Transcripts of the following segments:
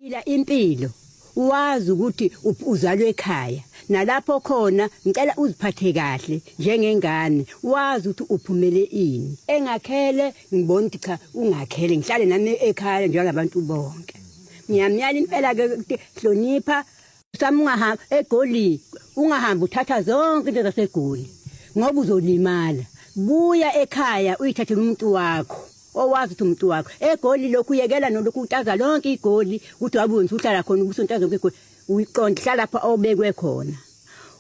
Ila impilo wazi ukuthi uzalwe ekhaya nalapho khona, ngicela uziphathe kahle njengengane, wazi ukuthi uphumele ini. Engakhele ngibona ukuthi cha, ungakhele, ngihlale nami ekhaya njengabantu bonke. Ngiyamyala impela ke ukuthi hlonipha sami, ungahamba eGoli, ungahambi uthatha zonke into zaseGoli ngoba uzolimala. Buya ekhaya uyithathele umuntu wakho owazi ukuthi umuntu wakho eGoli. Lokhu uyekela nolokhu utaza lonke iGoli ukuthi wabe wenza uhlala khona ubusontaza zonke iGoli. Uyiqonde, hlala lapha obekwe khona,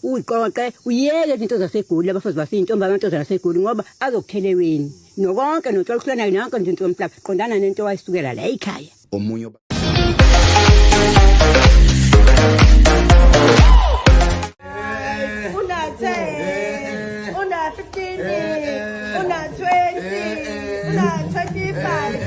uyiqoqe, uyeke izinto zaseGoli, abafazi baseyintombi, amantombazane aseGoli, ngoba azokutheleweni nokonke notshwala kuhlukana yonke nje into yomhlaba. Qondana nento wayisukela la ekhaya. Omunye Una 10, una 15, una 20, una 25,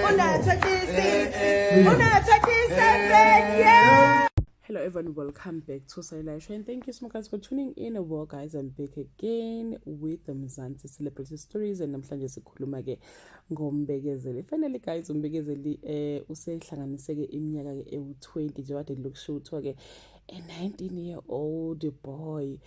una 26, una 27, yeah! Hello everyone, welcome back to Sayila Show and thank you so much, guys, for tuning in. Well guys, I'm back again with the Mzansi Celebrity Stories and namhlanje sikhuluma ke ngoMbekezeli. Finally guys, uMbekezeli usehlanganise ke iminyaka ke ewu20 nje kade lokusho kuthiwa ke a 19 year old boy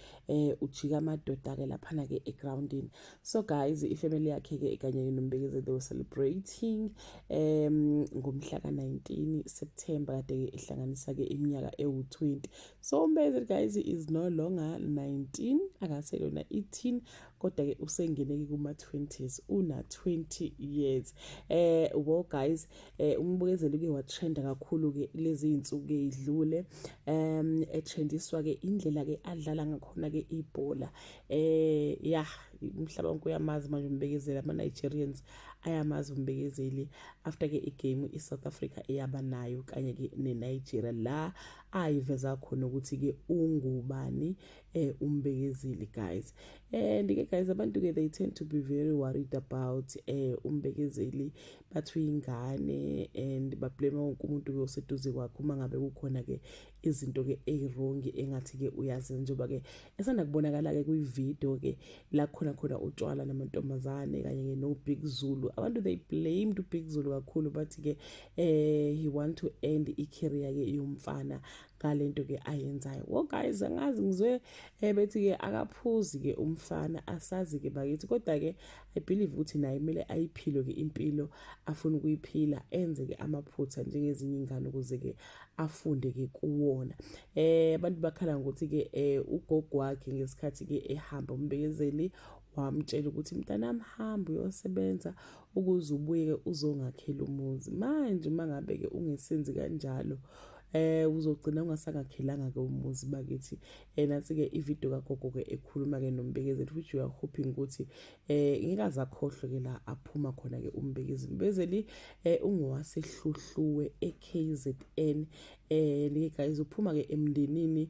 ujika amadoda ke laphana ke egroundini. So guys, ifamily yakhe ke kanye noMbekezeli, they were celebrating ngomhla ka-19 September kade ke ehlanganisa ke iminyaka ewu-20. So uMbekezeli guys is no longer 19, akaselona i-teen, kodwa ke usengene ke kuma-20s, una 20 years. Well guys, uMbekezeli ke watrenda kakhulu ke lezi insuku ezidlule, etrendiswa ke indlela ke adlala ngakhona ke ibhola. Yeah, umhlaba wonke uyamazi manje uMbekezeli, ama Nigerians ayamazi uMbekezeli after ke igame iSouth Africa eyaba nayo kanye ke neNigeria, la ayiveza khona ukuthi ke ungubani uMbekezeli guys. And ke guys, abantu ke they tend to be very worried about uMbekezeli, bathi uyingane and bablame wonke umuntu ke oseduze kwakhe uma ngabe kukhona ke izinto ke eziwrong engathi ke uyazenza, njengoba ke esanda kubonakala ke kwi-video ke la khona khona utshwala namantombazane kanye ke no Big Zulu. Abantu they blamed uBig Zulu kakhulu, bathi ke he want to end i-career ke yomfana ngalento ke ayenzayo. Well guys, angazi, ngizwe bethi ke akaphuzi ke umfana, asazi ke bakithi, kodwa ke I believe ukuthi naye kumele ayiphile ke impilo afuna ukuyiphila, enze ke amaphutha njengezinye ingane ukuze ke afunde ke kuwona. Abantu bakhala ngokuthi ke ugogo wakhe ngesikhathi ke ehamba uMbekezeli wamtshela ukuthi, "Mntanami, hamba uyosebenza ukuze ubuye uzongakhela umuzi. Manje uma ngabe ke ungesenzi kanjalo, uzogcina ungasangakhelanga ke umuzi bakithi." Nansi ke ivideo kagogo ke ekhuluma ke noMbekezeli, which we are hoping ukuthi ngeke azakhohlwe ke la aphuma khona ke uMbekezeli. Mbekezeli ungowaseHluhluwe eKZN. Le guys, uphuma ke emndenini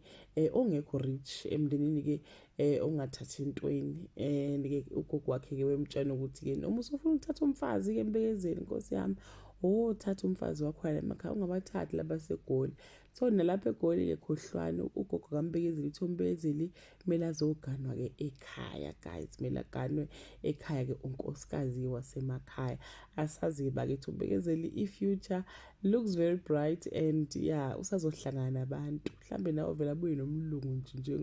ongekho rich, emndenini ke ongathathi intweni, and ke ugogo wakhe ke wemtshela ukuthi ke noma usufuna ukuthatha umfazi ke Mbekezeli, nkosi yami, oh, thatha umfazi wakho la emakhaya, ungabathathi labaseGoli. So nalapha eGoli ke khohlwane. Ugogo kaMbekezeli uthi uMbekezeli kumele azoganwa ke ekhaya guys, kumele aganwe ekhaya ke unkosikazi wasemakhaya. Asazi bakithi, uMbekezeli i-future looks very bright and yeah, usazohlangana nabantu, mhlambe nawe vele abuye nomlungu nje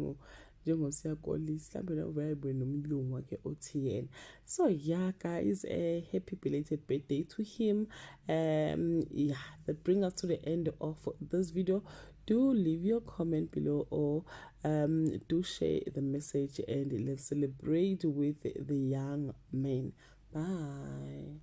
njengoSiya Kolisi, mhlambe nawe vele abuye nomlungu wakhe othi yena. So yeah guys, a happy belated birthday to him. Yeah, that brings us to the end of this video. Do leave your comment below or do share the message and let's celebrate with the young man. Bye.